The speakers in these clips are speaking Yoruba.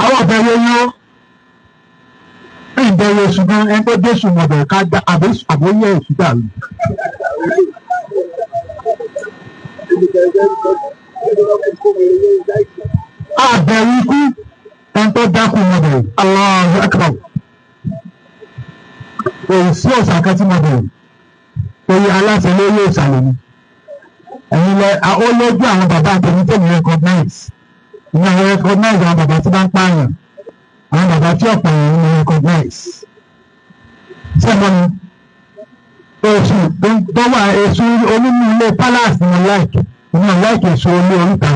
Àwọn ọ̀bẹ yẹn yó ìbẹ̀rù oṣù gan ẹni tó dé sùn ọ̀bẹ̀ ká dá àbóyẹ oṣù dàrú. Àbẹ̀rù ikú ẹni tó dákú mọ̀ bẹ̀rù. Allahu Akbar. Kò sí ọ̀sà kan tí mo bẹ̀rù. Oye aláṣẹ lórí òòṣà lèmi. Ẹ̀yin lẹ ó lójú àwọn bàbá àtẹ̀mí tẹ̀mí recognize. Ìyẹn àwọn recognize àwọn bàbá tí bá ń pààyàn. Àwọn bàbá tí ọ̀pọ̀ èèyàn ń recognize. Sẹ́mi ni èṣù tó wà èṣù onímú ilé palace ni mo like. Èmi ò like èṣù olú oríta.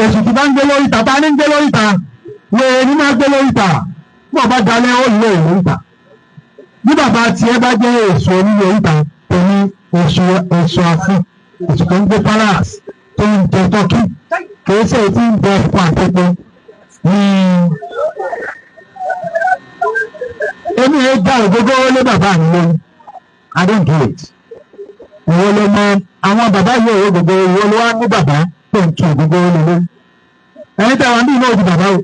Èṣù tí bá ń gbé lóríta, ta ni ń gbé lóríta? Wèrè ni máa gbé lóríta. Bí ọba dalẹ̀ ó lé lóríta. Bí bàbá tiẹ̀ bá jẹ́ èṣù onílé oríta, tèmi èṣù èṣù àfin, èṣù tó ń gbé palace, tó ń jẹ tọ́kì, kìí ṣe èyí tí ń bẹ ẹ̀kọ́ àtẹ́gbẹ́ ní. Èmi yẹn dá ògógóró lé bàbá mi lórí. I don't do it. Ìwọ ló mọ àwọn bàbá yìí òwe ògógóró, ìwọ ló wá ní bàbá tó ń tu ògógóró lé lórí. Ẹ̀yin tẹ́ wà ní ìlú òdì bàbá o.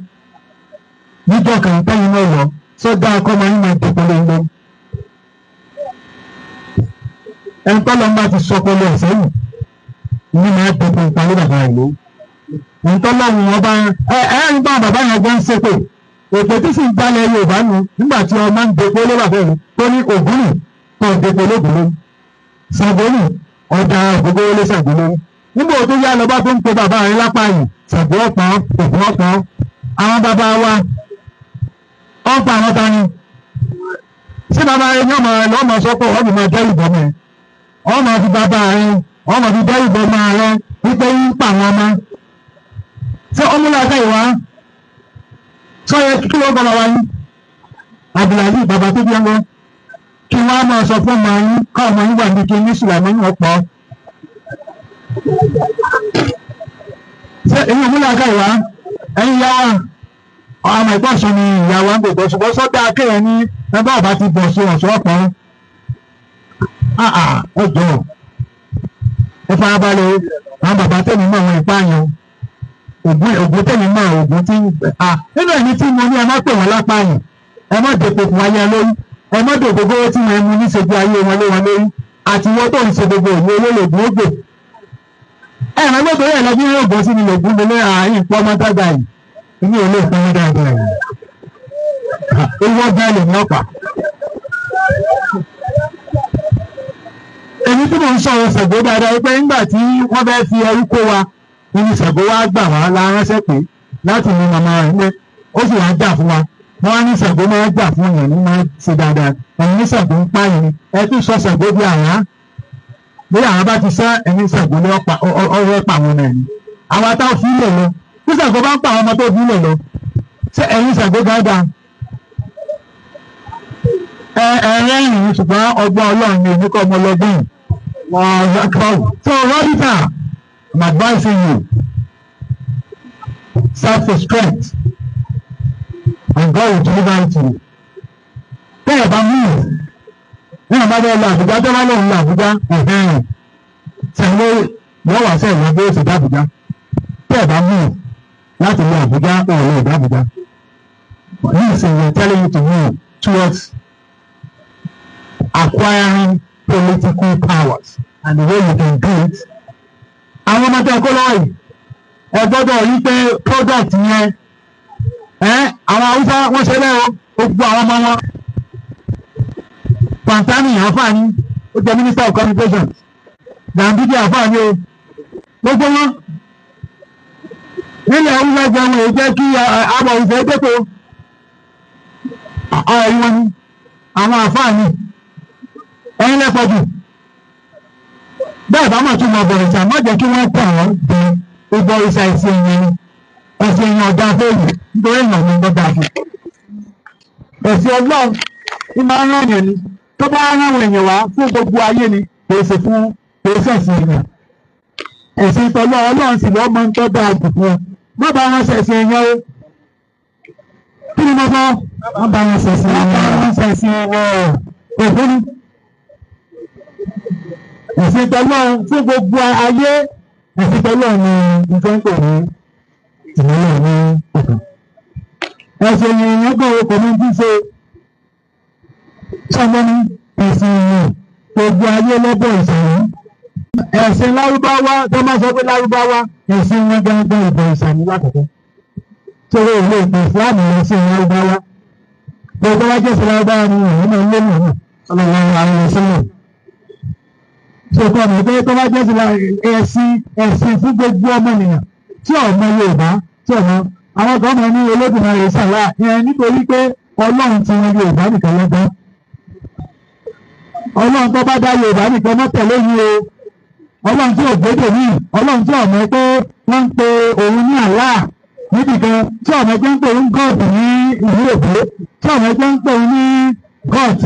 Níjọ́ kan tẹ́yìn náà lọ, sọ́dá ọkọ máa ń máa dẹ̀kọ́ lé lórí. Ẹni tọ́lọ́ ń bá ti sọ pẹ̀lú ẹ̀sẹ̀ yìí, ní máa dẹ̀kọ́ nǹkan lé bàbá rẹ̀ lórí. Ẹni tọ́lọ́ ń wọ́n bá ẹ ẹ ń bá bàbá yẹn gbọ́n ṣépè. Èpè tí sì ń jalè Yorùbá nu nígbà tí ọmọ ń depo lé bàbá rẹ̀ tó ní Ògún nì tó ń depo lóògùn lórí. Ṣàngó nì ọ̀dà ògógóró lé Ṣàngó lórí. Nígbà tó yá lọ bá tó ń pe bàbá rẹ̀ lápá yìí, Ṣàngó ọ̀pọ̀ Ògún ọ̀pọ̀. Àwọn bàbá wa ọ̀pọ̀ àwọn ta ni. Ṣé bàbá rẹ̀ ní ọmọ rẹ̀ lọ́mọ sọ́kọ̀ ọ̀bì máa dẹ́rù bọ́ mọ́ ẹ? Ọmọ fi bàbá rẹ̀ ọmọ fi dẹ́rù bọ́ mọ́ rẹ̀ wípé ń pa àwọn ọmọ. Ṣé ọmúlàkà ìwà? Sọ́yẹ kí ló ń bọ̀ bàbá yín? Abdulaziz bàbá tó bí ọmọ. Kí wọ́n á máa sọ fún ọmọ yín ká ọmọ yín wà ní kí ní Sùlàmánì ọ̀pọ̀. Ṣé èyí ọmúlàkà ìwà? Ẹ̀yin ìyá wa, ọmọ ìgbọ̀nsọ̀ ni ìyá wa ń gbògbò ṣùgbọ́n sọ́dá akéèyàn ní ẹgbẹ́ ọba ti bọ̀ sí ọ̀ṣọ́ ọ̀pọ̀. Ẹ jọ̀ọ́ ẹ farabalẹ̀ o, àwọn bàbá tẹ̀mí mọ́ àwọn ìpáàyàn ògùn ògùn tẹ̀mí mọ́ ògùn tí nínú ẹ̀mí tí mo ní ẹ má pè wọ́n lápáyàn, ẹ má dèpò fún ayé lórí, ẹ má dògbògbò tí wọ́n mú níṣojú ayé wọn lé wọn lórí, àti wọ́n tó ń ṣe gbogbo òní olólògùn ó gbè. Ẹ ràn gbogbo yẹn lọ bí yóò bọ́ sí ni lògùn lé àárín ìpọ́ ọmọ dàgbà yìí, èmi ò lè fún mi dáadáa yìí. Owó ọgbà lè ní ọ̀pá. Èmi tí mò ń sọ̀rọ̀ Ṣàngó dáadáa wípé nígbà tí wọ́n fẹ́ fi ẹrú kó wa nínú Ṣàngó wá gbà wá la ránṣẹ́ pé láti mú màmá rẹ̀ pé ó sì wá jà fún wa. Wọ́n á ní Ṣàngó máa jà fún èèyàn ní máa ṣe dáadáa. Ẹ̀yin ní Ṣàngó ń pààyàn ni. Ẹ tún sọ Ṣàngó bí àrá. Bí àrá bá ti sá ẹni Ṣàngó ní ọ̀rọ̀ pa àwọn ọmọ ẹ̀ ni. Àwa táwọn fi lè lọ. Bí Ṣàngó bá ń pa àwọn ọmọ tó fi lè lọ. Ṣé ẹ̀yin Ṣàngó dáadáa? Ẹ ẹ rẹ́rìn-ín ṣùgbọ́n ọgbọ́n Ọlọ́run ni èmi kọ́ ọmọ ọlọ́gbọ́n yìí. So, Rabita, I'm advising you, search for strength, and God will deliver it to you. Tẹ́ ẹ̀ bá mú un, ní ọ̀bá bẹ́ẹ̀ lọ Àbújá, tó bá lòun lọ Àbújá, ẹ̀hẹ́n, sẹ̀lẹ̀ wọ́n wà sẹ́yìn lọ bí ó sì dá Àbújá. Tẹ́ ẹ̀ bá mú un láti lọ Àbújá, ó lè dá Àbújá. Ní ìsìn, we're telling you to move towards acquiring political powers, and the way you can do it. Àwọn ọmọ tẹ́ ẹ kó lọ́wọ́ yìí, ẹ gbọ́dọ̀ rí pé product yẹn, ẹ àwọn Haúsá wọ́n ṣe bẹ́ẹ̀ o, gbogbo àwọn ọmọ wọn. Pantami àǹfààní, ó jẹ́ Minister of Communications. Ganduje àǹfààní o, gbogbo wọn. Nílẹ̀ Haúsá jẹun èyí jẹ́ kí àbọ̀ ìfẹ́ dẹ́kọ̀. Ọ̀rọ̀ wọn ni àwọn àǹfààní ẹ̀yin lẹ́pọ̀ jù. Bẹ́ẹ̀ bá mọ̀ tún mọ bọ̀rìṣà, má jẹ́ kí wọ́n tẹ̀ wọ́n di ìbọ̀rìṣà ẹ̀sìn èèyàn ni. Ẹ̀sìn èèyàn ọ̀dà fóònù nítorí èèyàn ní gbọ́dọ̀ fún. Ẹ̀sìn Ọlọ́run ní máa ń rán èèyàn ni. Tó bá rán àwọn èèyàn wá fún gbogbo ayé ni, kìí ṣe fún kìí ṣẹ̀sìn èèyàn. Ẹ̀sìn tọ́lọ́ Ọlọ́run sì lọ́ mọ ń tọ́ dáa jù fún ọ. Má bá wọn ṣẹ̀sìn èèyàn o. Kí ni mo sọ? Má bá wọn ṣẹ̀sìn èèyàn. Má bá wọn ṣẹ̀sìn èèyàn. Òfin ni ẹ̀sìn tọ́lọ́run fún gbogbo ayé, ẹ̀sìn tọ́lọ́run ni nǹkan pè ní Ìmọ̀lẹ̀ ní ọ̀kan. Ẹ̀sìn èèyàn gbọ́ kò ní tí ṣe sọ́gbọ́n ẹ̀sìn èèyàn gbogbo ayé lọ́bọ̀ ìsàlẹ̀. Ẹ̀sìn Lárúbáwá tó máa sọ pé Lárúbáwá ẹ̀sìn wọn gangan ìbọ̀ ìsàlẹ̀ lákòókò. Torí ìlú ìpè Ìsìláàmù lọ sí Lárúbáwá. Gbogbo wá jẹ́ sí Lárúbáwá ni ìwọ̀n máa ń lé mọ̀ọ́mọ̀ sallallahu alaihi wasallam. Ṣèkọ́ mi pé tó bá jẹ́ sí ẹ̀sìn ẹ̀sìn fún gbogbo ọmọnìyàn tí ọmọ Yorùbá tí ọmọ àwọn kan mọ̀ ní Olódùmarè sàlá yẹn nítorí pé Ọlọ́run ti wọn Yorùbá nìkan lọ́gbọ́n. Ọlọ́run tó bá dá Yorùbá nìkan mọ́ tẹ̀lé yìí o. Ọlọ́run tí ò gbédè mí, Ọlọ́run tí ọmọ pé wọ́n ń pe òun ní Allah níbìkan, tí ọmọ ẹgbẹ́ ń pè òun God ní ìlú Èkó, tí ọmọ ẹgbẹ́ ń pè òun ní God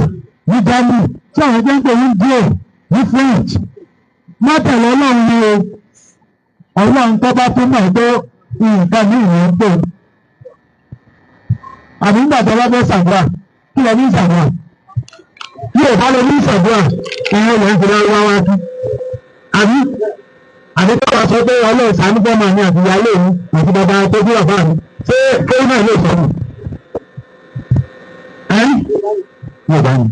ní Germany, tí ọmọ ẹgbẹ́ ń pè òun Dieu ní French. Má tẹ̀lé Ọlọ́run ni o. Ọlọ́run tó bá tún mọ̀ pé nǹkan ní ìwé ń pè. Àbí nígbà tó bá fẹ́ ṣàdúrà, kí lẹ ní ṣàdúrà? Yóò bá lọ ní ṣàdúrà, ìyẹn lè ń fi lọ́wọ́ wá sí. Àbí àbí tó wàá sọ pé Ọlọ́run ṣàánú fọ́mọ mi àti ìyáálé mi àti bàbá tó bí bàbá mi, ṣé kéwìn náà lè sọ̀rọ̀? Ẹ́ yóò bá mi.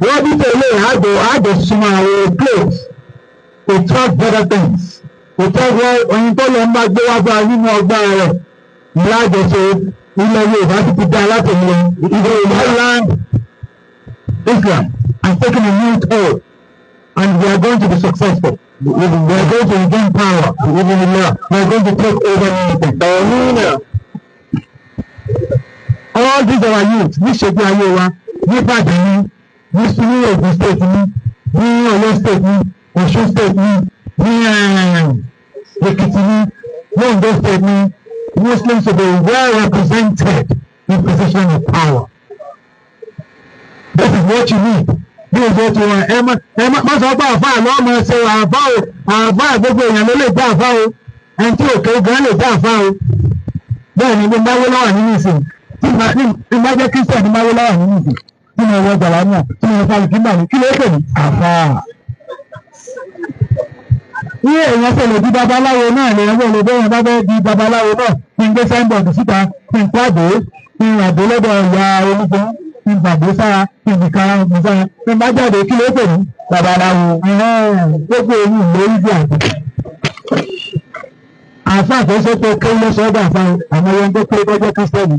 Wọ́n bí tẹ̀lé àjọ àjọ súnmọ́ àwọn close to talk better things. Kò tọ́wọ́ oyin tó lọ ń bá gbé wá bá nínú ọgbà rẹ̀ lájọṣe ilẹ̀ Yorùbá ti ti dá látòun lọ. Yorùbá land Islam has taken a new toll and we are going to be successful. We are going to regain power. We are going to take over everything. All these our youth ní ṣègbè ayé wa ní Ìbàdàn ní ní Ògùn state ní ní Ọ̀yọ́ state ní Ọ̀ṣun state ní ní Èkìtì ní Ondo state ní Muslims to be well represented in position of power. This is what you need. This is what you want. Ẹ má ẹ má má sọ pé àfa àlọ́ ọmọ ṣe àfa o, àfa gbogbo èèyàn ló lè dá àfa o, ẹni tí òkè gan lè dá àfa o. Bẹ́ẹ̀ ni mo máa wé lọ́wọ́ nínú ìsìn tí mo bá jẹ́ Christian ní máa wé lọ́wọ́ nínú ìsìn tí mo wọ jàlámíà tí mo fa ìkíńbà ní kí ló pè ní àfa. Ní èèyàn ṣe lè di babaláwo náà lè ẹgbẹ́ lè bẹ́yẹn bá fẹ́ di babaláwo náà kí n gbé signboard síta kí n pàdé kí n ràdé lọ́dọ̀ ìyá olúgbọ́n kí n gbàgbé sára kí n fìkà mi sára kí n bá jáde kí ló pè ní babaláwo. Gbogbo èyí lórí bí àgbẹ̀. Àfa tó ṣe pé kí ló sọ́dọ̀ àfa àwọn ẹyẹ tó pé kọjá kírísítẹ́nì.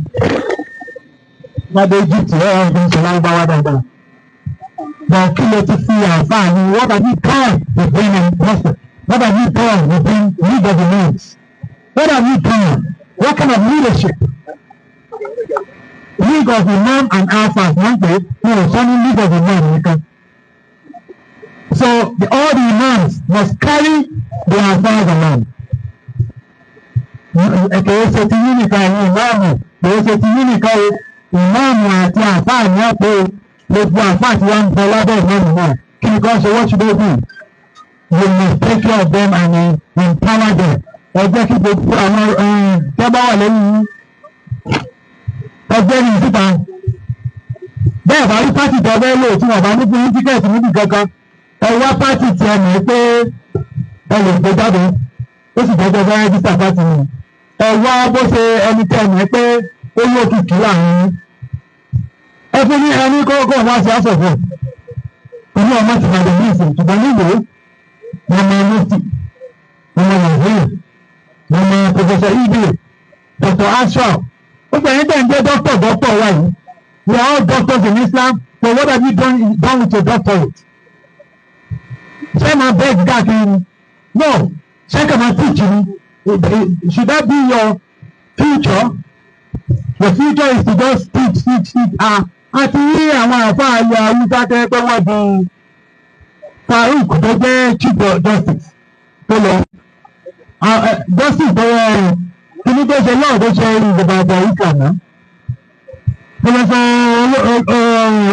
Lábẹ́ Egypt ẹ̀ ẹ̀ ń sọ lárúbáwá dáadáa. But kí ló ti fi àfa ni what have you done with bringing gospel? What have you done with being leader of the news? What have you done? What kind of leadership? League of Imam and Alphas wọ́n pè é ní ọ̀sán ní League of Imam nìkan. So all the imams must carry their alphas along. Kìí ṣe ti yín nìkan ẹ̀yin ìmáàmù, kìí ṣe ti yín nìkan o, ìmáàmù àti àfáà ní ọ̀pọ̀ o, gbogbo àfáà tí wọ́n ń bẹ lábẹ́ ìmáàmù náà. Kí ni kan ṣe? What should they do? You must take care of them and empower them. Ẹ jẹ́ kí gbogbo àwọn tẹ́ bá wà lẹ́yìn yín ẹgbẹ́ ní síta. Bẹ́ẹ̀ bá rí party tẹ́ bẹ́ẹ̀ lò tí wọ́n bá ní fún yín ticket níbi kankan, ẹ wá party tí ẹ mọ̀ pé ẹ lè gbé jáde, ó sì jẹ́ pé register party ni. Ẹ wá bó ṣe ẹni tẹ́ ẹ mọ̀ pé ó lókìkí láàrin yín. Ẹ fún ní ẹni kókó wá sí àṣọ̀fọ̀. Inú ọmọ ti bàjẹ́ ní ìsìn ṣùgbọ́n nílùú mo mọ mufti, mo mọ Nàìjíríà, mo mọ Professor Ibe, Dr. Ashraf. Ó gbẹ̀yìn tẹ̀ ń jẹ́ doctor doctor wa yìí. We are all doctors in Islam, but what have you done with your doctorate? Ṣé máa beg káàkiri ni? No, ṣé kà máa teach ni? Should that be your future? The future is to just teach, teach, teach. Ah, àti rí àwọn àfáà ilẹ̀ Haúsá tẹ́ pé wọ́n di Farouk tó jẹ́ chief justice tó lọ. Justice tó yẹ kíní tó ṣe lọ́ọ̀ tó ṣe ìjọba àgbà Islam náà. Professor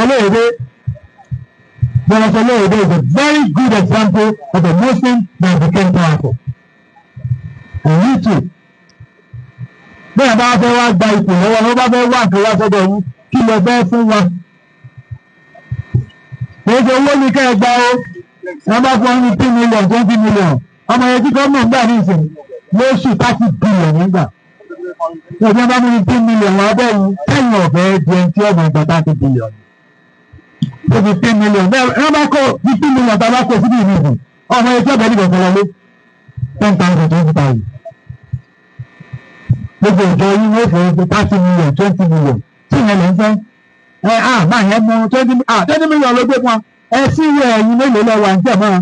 Olóyèdè Professor Olóyèdè is a very good example of a Muslim that became powerful. And you too. Bẹ́ẹ̀ bá fẹ́ wá gba ipò lọ́wọ́ wọ́n bá fẹ́ wá nǹkan wá sọ́dọ̀ yín kí lọ fẹ́ fún wa. Kì í ṣe owó ní ká ẹ gba o. Wọ́n bá fún ọ ní 2 million, 20 million. Ọmọ yẹn tí gómìnà gbà ní ìsìn lóṣù 30 billion nígbà. Ìjọba bá mú 15 million wá bẹ́ẹ̀ yìí, tẹ̀yìn ọ̀fẹ́ di ẹni tí ọ̀gbọ̀n gba 30 billion. Ó 15 million bẹ́ẹ̀ ẹ bá kó 15 million tá a bá kó síbi ìlú ìbò ọmọ ẹjọ́ bẹ́ẹ̀ nígbà kan wọlé 10,000, 20,000. Gbogbo ìjọ yín wọ́n fẹ́ 30 million, 20 million tí ìyẹn lè ń fẹ́. Ẹ à máa yẹn mú 20 million ló gbé fún wa. Ẹ sí ìwé ẹ̀yin mélòó lọ wà ń jẹ̀ mọ́.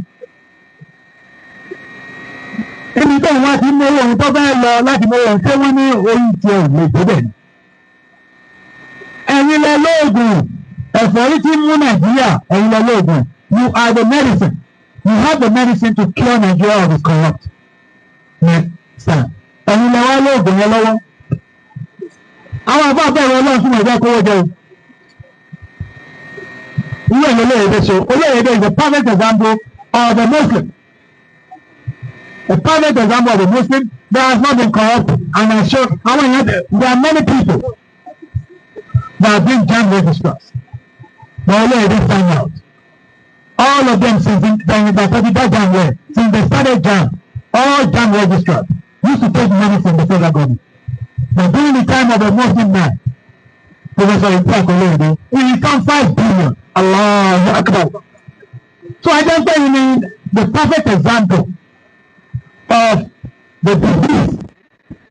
Ibi tó wọ́n ti mú ohun tó fẹ́ lọ láti mú ohun tí wọ́n ní orí tiẹ̀ ò lè débẹ̀ ni. Ẹ̀yin lẹ lóògùn ẹ̀fọ́rí tí ń mú Nàìjíríà, ẹ̀yin lẹ lóògùn. You are the medicine. You have the medicine to cure Nigeria of its corrupt medicine. Ẹ̀yin lẹ wá lóògùn yẹn lọ́wọ́. Àwọn àbá bẹ̀rẹ̀ Ọlọ́run fún ẹ̀jẹ̀ kówó jẹ o. Irú ẹ̀ lọ́lọ́yẹ̀dẹ̀ ṣe. Olóyèdè is a perfect example of a Muslim. A perfect example of a Muslim that has not been corrupt, and I show àwọn èèyàn, there are many people that have been JAMB registrars, but Olóyèdè stand out. All of them, since the thirty JAMB were since they started JAMB, all JAMB registrars used to take money from the federal government, but during the time of a Muslim man, Professor Isiaq Olóyèdè, he returned 5 billion. Allahu Akbar. So I just say you need the perfect example of the disease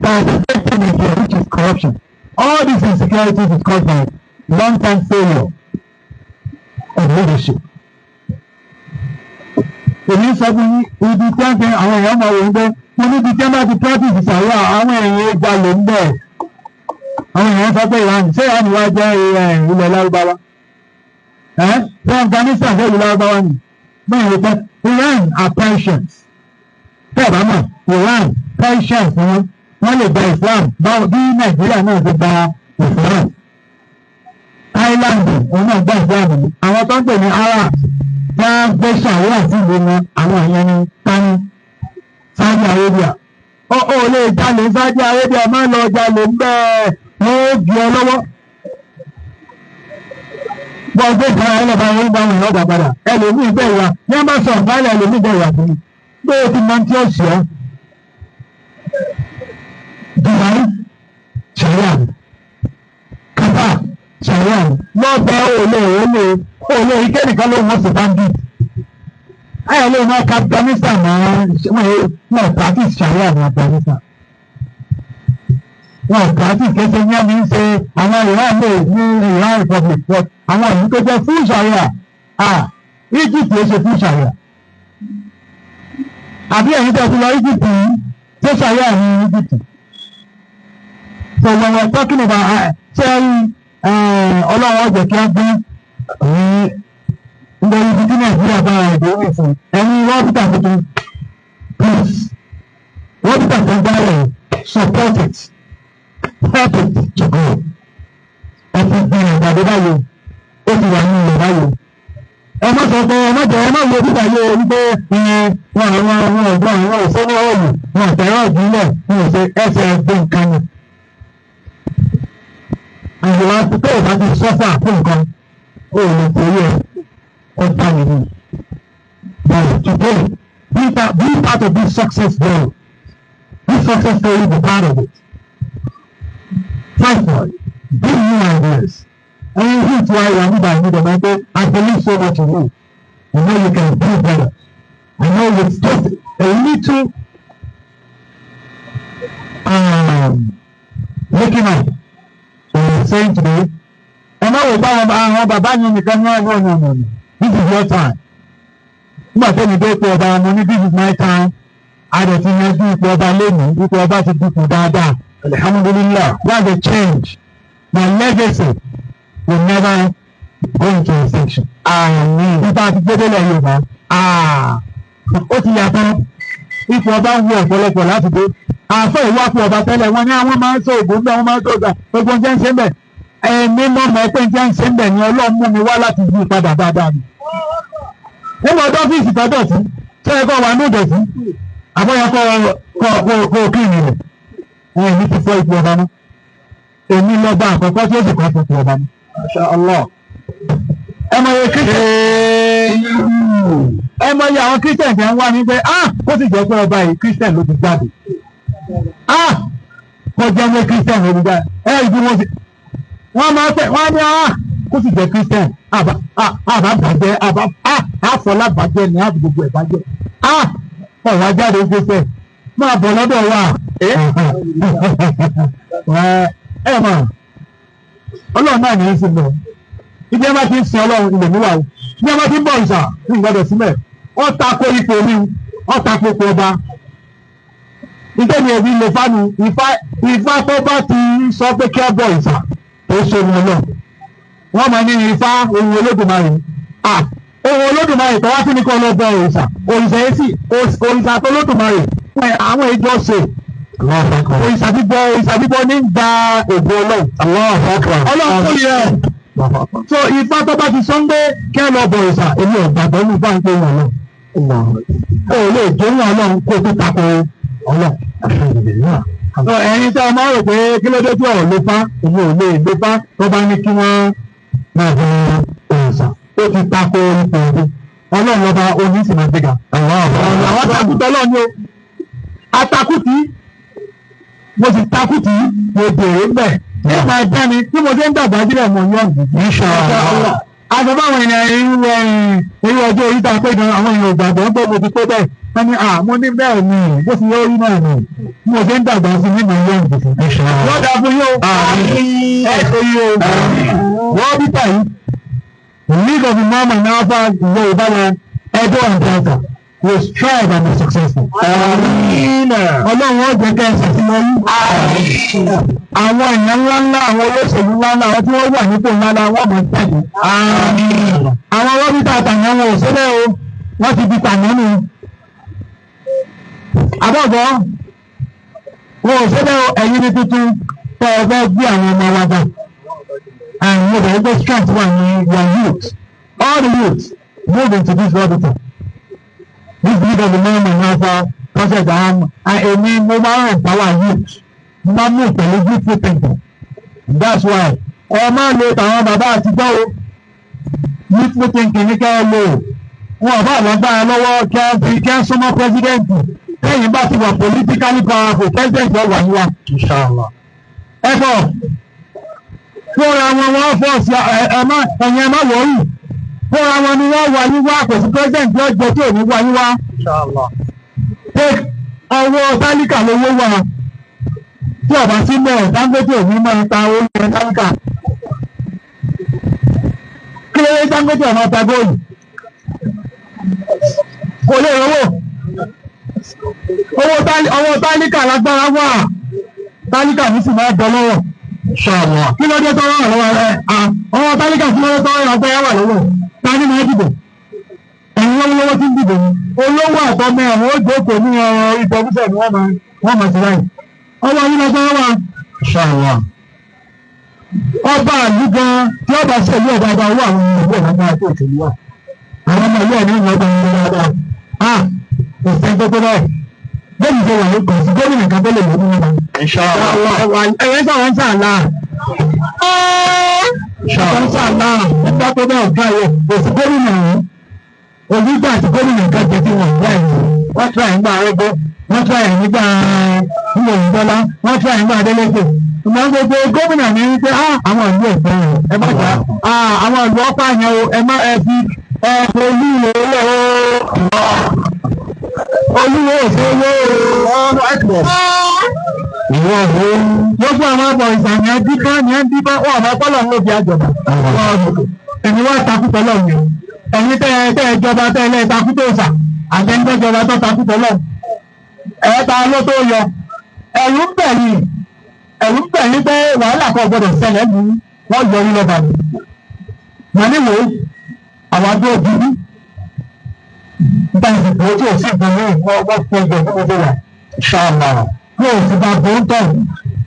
that is affecting Nigeria, which is corruption. All these insecurities is caused by long-term failure of leadership. Èmi ń sọ fún yín, ibi tí wọ́n fi àwọn èèyàn máa wò ń gbé mo níbi tí wọ́n bá ti practice ìsàlẹ̀, àwọn èèyàn jalè ń bẹ̀. Àwọn èèyàn sọ pé Iran, ṣé Iran wá jẹ́ ilẹ̀ Lárúbáwá? Ẹ́ ṣé Afghanistan jẹ́ ìlú Lárúbáwá ni? Bẹ́ẹ̀ ni pé Iran are Persians. Bẹ́ẹ̀ bá mọ̀, Iran, Persians ni wọ́n. Wọ́n lè gba Islam báwo bí Nàìjíríà náà ti gba Islam. Thailand, òun náà gba Islam ni. Àwọn tó ń pè ní Arabs tí wọ́n gbé ṣàríà sí ìlú wọn, àwọn ìyẹn ní tani? Saudi Arabia. Ó lè jalè Saudi Arabia, má lọ jalè ń bẹ́ẹ̀, wọ́n ó gbé ọ lọ́wọ́. Bọ́ gbé ìgbà ẹ lọ́ba wọn gba àwọn èèyàn gbà padà. Ẹlòmíì bẹ́ẹ̀ wá ní wọ́n bá sọ ọ̀gbálẹ̀, ẹlòmíì bẹ́ẹ̀ wà fún mi pé o ti mọ tí ó ṣe ọ́. Dubai, ṣàríà ni. Qatar, ṣàríà ni. Lọ́bẹ̀ òòlè ike nìkan ló wọ́n sì bandit. Ayọ̀ lè máa ka Afghanistan máa wọ́n practice ṣàríà ní Afghanistan. Wọ́n practice kẹsẹ̀ ní àmì ń ṣe àwọn Iran lè ní Iran Republic, but àwọn ìlú tó jẹ́ full ṣàríà, ah, Egypt yóò ṣe full ṣàríà. Àbí ẹ̀yin tó ti lọ Egypt yìí, ṣé ṣàríà ní Egypt? So when we are talking about ṣé Ọlọ́run ọ̀jẹ̀ kí á gbé ní ibi tí Nàìjíríà bá ra ìdòwò ìfún ẹ̀yin rọ́bìtà tuntun, please, rọ́bìtà tó ń gbálẹ̀, support it, help it to grow. Ẹ ti gbin àgbàdo báyìí, ó ti wà ní ilẹ̀ báyìí. Ẹ má sọ pé ẹ má jẹ, ẹ má wo bíbá yìí o, wípé wọn àwọn ọ̀gbọ́n àwọn òṣèlú ọ̀lù wọn àtẹ̀rọ̀ ìbílẹ̀ wọn ò ṣe ẹsẹ̀ ẹgbẹ́ nǹkan ni. Àyùwá tó o bá ti sọ́fà fún nǹkan, ó lè torí ẹ ó bá mi ní. But today, be part of this success story. This success story, be part of it. Fight for it. Bring new ideas. Ẹyin yìí tí wàá wà nígbà yìí dẹ̀ máa ń pẹ́, I believe so much in you. I know you can do better. I know with just a little waking up. So we're saying today, ẹ má wò bá àwọn bàbá yẹn nìkan ní ọ̀nà ọ̀nà ọ̀nà. This is your time. Nígbà tó ní dé ipò ọba, mo ní this is my time. A dẹ̀ ti yanjú ipò ọba lónìí, ipò ọba ti dínkù dáadáa. Alhamdulillah, that's a change. My legacy will never go into extinction. Àmín. Nípa ti gbé délẹ̀ Yorùbá, ó ti yàtọ̀. Ipò ọba ń wo ọ̀pọ̀lọpọ̀ láti dé. Àfẹ́ ìwápò ọba tẹ́lẹ̀, wọ́n ní àwọn máa ń sọ ògùn bẹ́ẹ̀, wọ́n máa ń sọ ọgbà gbogbo oúnjẹ ń ṣe ń bẹ̀. Ẹ̀mí mọ̀ mọ́ pé oúnjẹ ń ṣe ń bẹ̀ ni Ọlọ́run mú mi wá láti yí padà dáadáa ni. Nígbà ọdún ọ́fíìsì tó dọ̀tí, ṣé ẹ kọ́ wà ní ìdọ̀tí? Àbọ̀yẹ kọ́ kí ni rẹ̀? Ẹ̀mí ti fọ́ ipò ọba mọ́. Èmi lọ́ba àkọ́kọ́ tí ó sì kọ́ fún ipò ọba mọ́. Masha Allah. Ẹ mọ iye Christian, ẹ mọ iye àwọn Christian tẹ́ ń wá ní pé, ah, ó sì jẹ́ pé ọba yìí, Christian ló ti jáde. Ah, Kọjá ní Christian ló gbà ẹ rí bí wọ́n ṣe wọ́n máa fẹ́ wọ́n ní ah, kó sì jẹ́ Christian, àbá àbá bàjẹ́, àbá àfọlá bàjẹ́ ní àbí gbogbo ẹ̀ bàjẹ́, ah, ọ̀rọ̀ ajáde Christian máa bọ̀ lọ́dọ̀ wa. Ẹ mọ̀, Ọlọ́run náà ní í sìn lọ. Ibi ẹ bá ti ń sin Ọlọ́run ilẹ̀ níwà o, ibi ẹ bá ti ń bọ̀ ìṣà ní ìgbọ́dọ̀ sílẹ̀. Ó tako ipò mi, ó tako ipò ọba. Ìtẹ́ni ẹ̀bí lè fánu Ifá. Ifá tó bá ti sọ pé kí ọ bọ̀ ìṣà tó ṣe wọn lọ, wọ́n máa ní Ifá ohun Olódùmarè. Ah, ohun Olódùmarè tó wá sí ní kó lọ bọ òrìṣà. Òrìṣà yìí sì, òrìṣà tó Olódùmarè àwọn ìjọ ṣe òrìṣà bíbọ. Òrìṣà bíbọ ní gba ògo Ọlọ́run. Ọlọ́run kò yẹ. So Ifá tó bá ti sọ ń gbé kí ẹ lọ bọ òrìṣà, èmi ò gbàgbọ́ ní Ifá ń pè wọn lọ. O lè jó wọn Ọlọ́run kó tó tako Ọlọ́run. Ẹ̀yin tí a máa rò pé kí ló dé tí ọ̀rọ̀ ló fá, èmi ò lè ló fá tó bá ní kí wọ́n máa fi òrìṣà, ó ti tako ipò òde Ọlọ́run lọ́ba oní sì máa gbéga. Àwọn takùtà Ọlọ́run ni o atakùtì. Mo sì takùtì, mo bèrè ń bẹ̀ nípa ẹgbẹ́ mi tí mo ṣe ń dàgbà sílẹ̀, mo yọ̀. Àti báwọn èèyàn irú ọjọ́ orí tá a pé gan, àwọn èèyàn ò gbàgbọ́ pé mo ti tó bẹ́ẹ̀. Wọ́n ní à, mo ní bẹ́ẹ̀ ni, bó ti yọ orí náà ni mo ṣe ń dàgbà sí nínú ilé ìgbésẹ̀. Wọ́n dà fún yóò ẹ ṣe yí o. Wọ́n bí báyìí, League of Imam and Alpha Yorùbá land, Edo and Delta will strive and be successful. Ọlọ́run ó jẹ́ kẹ́ ẹ ṣàṣeyọrí. Àwọn èèyàn ńláńlá, àwọn olóṣèlú ńláńlá, àwọn tí wọ́n wà nípò ńláńlá, wọ́n máa tẹ̀lé. Àwọn rọ́bìtà àtàyàn wọn ò sílẹ̀ o, wọ́n ti di tàná nù. Àbọ̀bọ̀ wọn ò sílẹ̀ o, ẹ̀yin ní tuntun tẹ́ ẹ fẹ́ gbé àwọn ọmọ wa gbà. And mo bẹ̀rẹ̀ pé strength wà ní your youth. All the youths move into this rọ́bìtà. This League of Imam and Alpha project, èmi mo máa ń empower youth, mo máa ń move pẹ̀lú youthful thinking. That's why ẹ máa lo tàwọn bàbá àtijọ́ o. Youthful thinking ní kẹ́ ẹ lò. Wọn ò bá lágbára lọ́wọ́ kí ẹ fi kí ẹ súnmọ́ president. Kẹ́yìn bá ti wà politically powerful, president yóò wà níwá. Ẹ bọ̀ fúnra wọn, wọ́n force ẹ. Ẹ má, ẹ̀yin ẹ má worry, fúnra wọn ni wọ́n wà yín wá. Kò sí president yóò jẹ tí ò ní wá yín wá. Take ọwọ́ tálíkà lówó wà. Tí ọba sí mẹ́ẹ̀, Dangote ò ní máa ta oúnjẹ tálíkà. Kí ló dé Dangote ò máa ta góòlù? Kò lè rówó owó. Ọwọ́ tálíkà lágbára wà, tálíkà ní sì máa bọ̀ lọ́wọ́. Kí ló dé tọ́wọ́ lọ́wọ́ rẹ? Ọwọ́ tálíkà, kí ló dé tọ́wọ́ agbára wà lọ́wọ́? Ta ni máa dìbò? Ẹ̀yin lọ́wọ́lọ́wọ́ tí ń dìbò ni olówó àtọmọ ẹ̀wọ̀n ó jókòó ní ọ̀rọ̀ ìtọ́kùsẹ̀ ni wọ́n máa ti ráyè. Ọwọ́ yín lọ́gbọ́n wà. Ọba àlú gan tí ọba ṣèlú ọba ọba owó àwọn ọmọ ìlú ọ̀nà máa tó òṣèlú wa, àwọn ọmọ ìlú ọ̀nà ìlú ọba ìlú dáadáa. Ah, kò sí ẹgbẹ́ tó báyìí bẹ́ẹ̀ ni ṣe wà ní kò sí gómìnà kan tó lè lò nínú wọn. Ẹ̀yẹ́ sọ̀rọ̀ ń sàlá sọ̀rọ̀ ń sàlá nígbà tó bẹ́ẹ̀ ọ̀gá yẹ, kò sí gómìnà yìí onígbà tí gómìnà kan jẹ tí wọ́n gbà yìí. Wọ́n tún àyìnbá arẹ́gbẹ́, wọ́n tún àyìnbá nígbà Òyìnbọ́lá, wọ́n tún àyìnbá Adélékè. Ìmọ̀ gbogbo gómìnà ní wípé àwọn ìlú ẹ̀fẹ́ rẹ̀, ẹ má jà àwọn ìlú ọ̀pá yẹn o. Ẹ má ẹ fi ẹ olúwo lẹ̀ o. Olúwo òṣèlú gbogbo àwọn ọmọ ìsàmì ẹbí ní ẹbí bá wọn ọmọ ọpọlọ ń lò bí àjọba. Ẹni wá takú tọlọ mi, ẹ̀yin tẹ́ ẹ jọba, tẹ́ ẹ lẹ́ takú tó sà, àtẹnudẹ́jọba tó takú tọlọ ẹ, ta ló tó yọ? Ẹ̀rù ń bẹ̀ yìí, ẹ̀rù ń bẹ̀ yín pé wàhálà kan gbọdọ̀ ṣẹlẹ̀ ní wọ́n yọ yín lọ́ba mi. Wọ́n ní wò ó, àwọn adó dúdú nígbà ìdìbò tí ò sí ìdùnnú, wọ́n fi ẹgbẹ́ fún gbogbo wa ṣáàlà. Wọn ò sì bá bọ́ńtọ̀,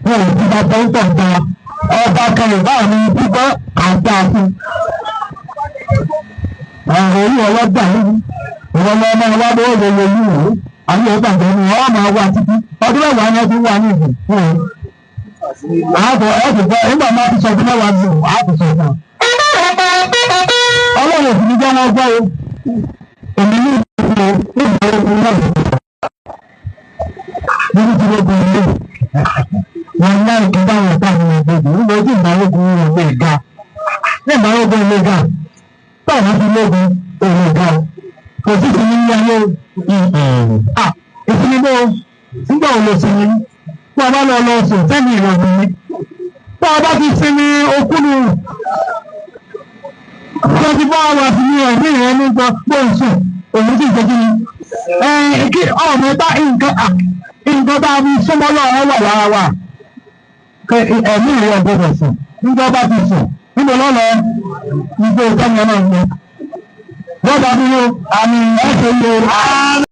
wọn ò sì bá bọ́ńtọ̀ gba ọba kan ìbá mi gbígbọ́ àgbà fún ọ̀rọ̀ orí ọlọ́gbà yìí. Ìwọ lọ ọmọ wa bó lè lè yìí wò, àwọn ọgbà tó ní wọ́n máa wá títí ọdún 10 ni wọ́n ti wà ní ìbò fún un. Ààbọ̀ ẹ̀ ti gbọ́ nígbà máa ti sọ ọdún 10 ní ìwò ààbò sọ fún ọ. Ọlọ́run òfin ní jẹ́ wọ́n gbọ́ o. Èmi ní ìlú ìgbà ogun náà nínú tí wọ́n gbọ́ ilé Wọn láì kí báwọn ọ̀tá mi ò gbogbo nígbà ojú ìbárógun ò lè ga. Ní ìbárógun ò lè ga. Báwo fi lógun ò lè ga o? Kò sí ìsinmi ní ayé o. Ìsinmi bó nígbà wo ló sinmi? Tí a bá lọ lọ sùn sẹ́ni ìrọ̀rùn ni. Tí a bá ti sinmi okú ni 24 hours ní ẹ̀mí rẹ̀ ní gbọ́ bó ń sùn òun sì ṣe kí ni. Kí ọmọ bá nǹkan nǹkan bá mi súnmọ́ lọ́wọ́ wà lára wa. Ẹ̀mí rẹ̀ gbọ́dọ̀ sùn nígbà bá ti sùn níbo lọ́lọ́ nígbà ìtọ́ni ọlọ́run ni. Bọ́ọ̀bù àbúrò àmì ẹ̀ṣẹ̀ yẹ.